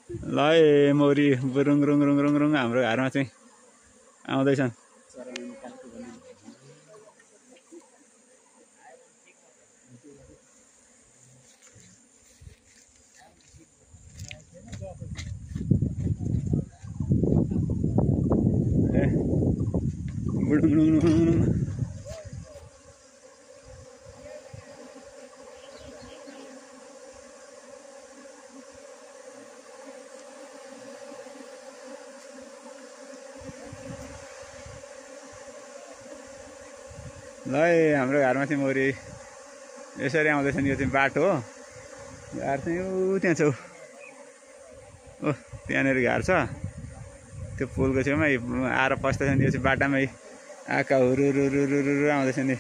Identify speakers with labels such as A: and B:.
A: ल है मौरी रुङ रुङ रुङ रुङ रुङ हाम्रो घरमा चाहिँ आउँदैछन्। ल है हाम्रो घरमा चाहिँ मौरी यसरी आउँदैछन्। यो चाहिँ बाटो हो, घर चाहिँ ऊ त्यहाँ छ। ओ त्यहाँनिर घर छ, त्यो पुलको छेउमा आएर पस्दैछन्। यो चाहिँ बाटामै आएका हुरुरुरुरुरु आउँदैछन् नि।